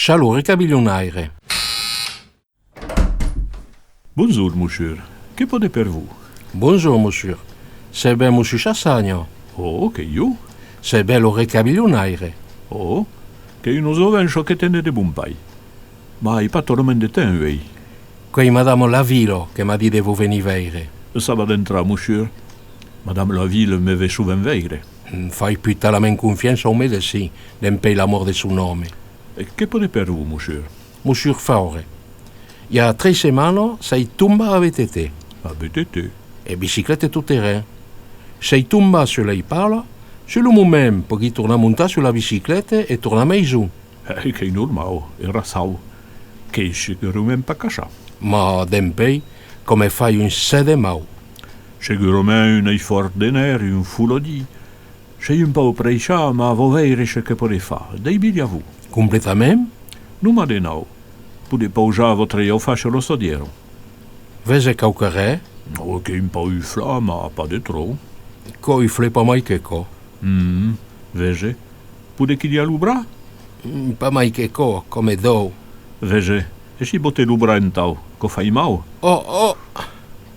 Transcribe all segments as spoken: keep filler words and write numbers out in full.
Chas lo recabilhonaire. Bonjorn, mossur. Que pòde per vos? Bonjorn, mossur. Sètz ben mossur Chassanha? Ò, qu'ei jo. Sètz ben lo recabilhonaire? Ò, qu'ei una jovença que tenèm de Bompai. Mai pas talament de temps uei. Qu'ei madama Lavila que m'a dit de vos venir veire. Çò va dentrar, mossur. Madama Lavila me ven sovent veire. Mm, fai pus talament confiança au medecin, dempuei la mòrt de son òme. E que pòde per vos, mossur? Mossur Faure. I a tres setmanas, sèi tombat a V T T. A V T T? E bicicleta tot terren. Sèi tombat sus l'espatla, sus lo moment pogui tornar montar sus la bicicleta e tornar a maison. E qu'ei normau, èra saut. Qu'ei segurament pas cachat. Mas dempuei, coma fai un sèt de mau. Segurament un esfòrç de nèrvi, un foladís. Sèi un pauc preissat, mas vau veire çò que pòde far. Dei bilhar vos? Completament? Nonmàs de nau. Podetz pausar vòstre aufach sus la chaudièra. Vesètz quauquarren? Ò, qu'ei un pauc uflat, mas pas de tròp. Quò ufle pas mai que quò. Mm, vesètz. Podetz quilhar lo braç? Mm, pas mai que quò, coma dòu. Vesètz. E si bòte lo braç entau, quò fai mau? Ò, ò!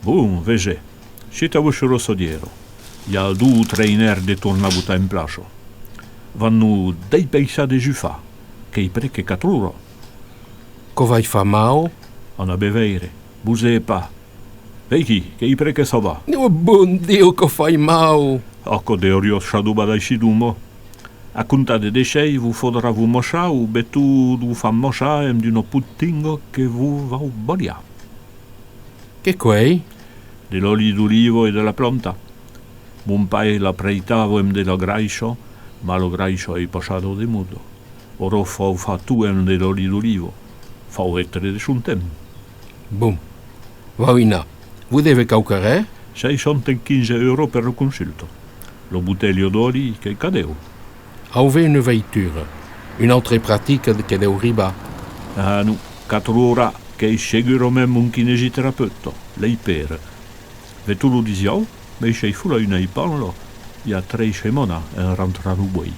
Bon, vesètz. Sietz-vos sus la chaudièra. I a dos o tres nèrvis de tornar botar en plaça. Van nos despeissar de jufar, qu'ei près que quatre oras. Quò vai far mau? Anatz ben veire. Bogetz pas. Veiquí, qu'ei près que çò va. Ò, bon Diu, quò fai mau! Aquò deuriá s'adobar d'aicí doma. A comptar de dessèr, vos faudrà vos mochar o ben tot vos far mochar emb d'una potinga que vos vau balhar. Qu'ei quò? De l'òli d'oliva e de la planta. Mon pair la preitava emb de la graissa, mas la graissa ei passada de moda. Ara fau far tot emb de l'òli d'oliva. Fau èstre de son temps. Bon. Vau inar. Vos deve quauquarren? Seis cents e quinze euros per la consulta. La botelha d'òli qu'ei cadèu. Au ven una veitura. Una autra practica que deu ribar. Ah non, quatre oras, qu'ei segurament mon kinesioterapeuta, l'Eipere. Ve tot lo dijòus, mei sèi fola un eipam la, i a tres setmanas en rentrar lo buei.